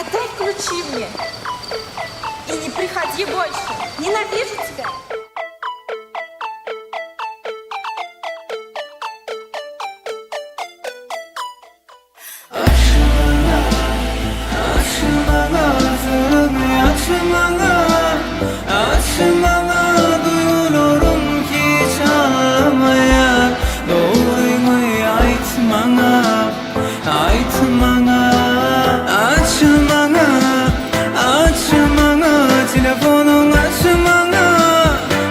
Отдай ключи мне. И не приходи больше. Ненавижу тебя. Aç maňa syryňy aç maňa Aç maňa duýgularym hiç almaýar Dogryňy aýt maňa Aýt maňa Aç maňa Aç maňa Telefonyň aç maňa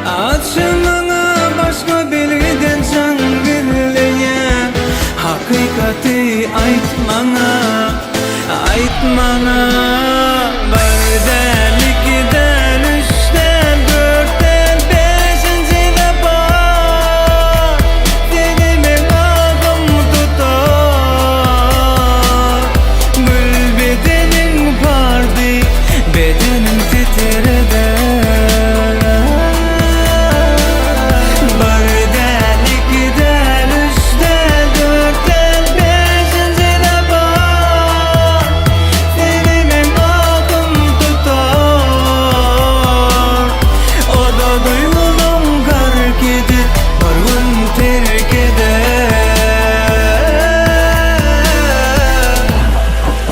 Aç maňa başga belgiden jaň gizleýän Hakykaty aýt maňa Aýt maňa Bir däl, iki däl, üç däl, dört däl, bäşinji depa Seni meň agym tutar Gül bedeniň bardy, bedenim titreder Bir däl, iki däl, üç däl, dört däl, bäşinji depa Seni meň agym tutar O-da duýgulam gark edip, bir gün terk eder.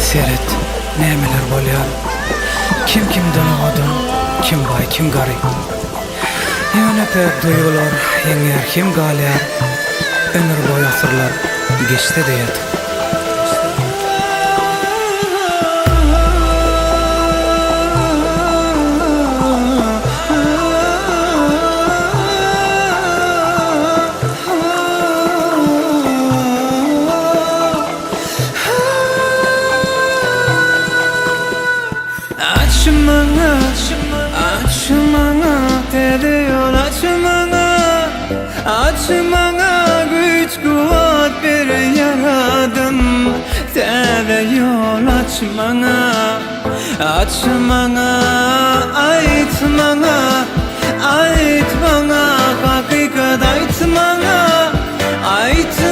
Seret, nämeler bolýar. Kim kimden owadan, kim baý, kim garyp. Ýöne päk duýgular ýeňýär hem galýar, Ömür boýy asyrlar geçse-de ýatyp. Aç maňa, aç maňa täze ýol aç maňa Aç maňa güýç kuwwat ber ýaradan Täze ýol aç maňa Aç maňa aýt maňa Aýt maňa hakykat aýt maňa Aýt.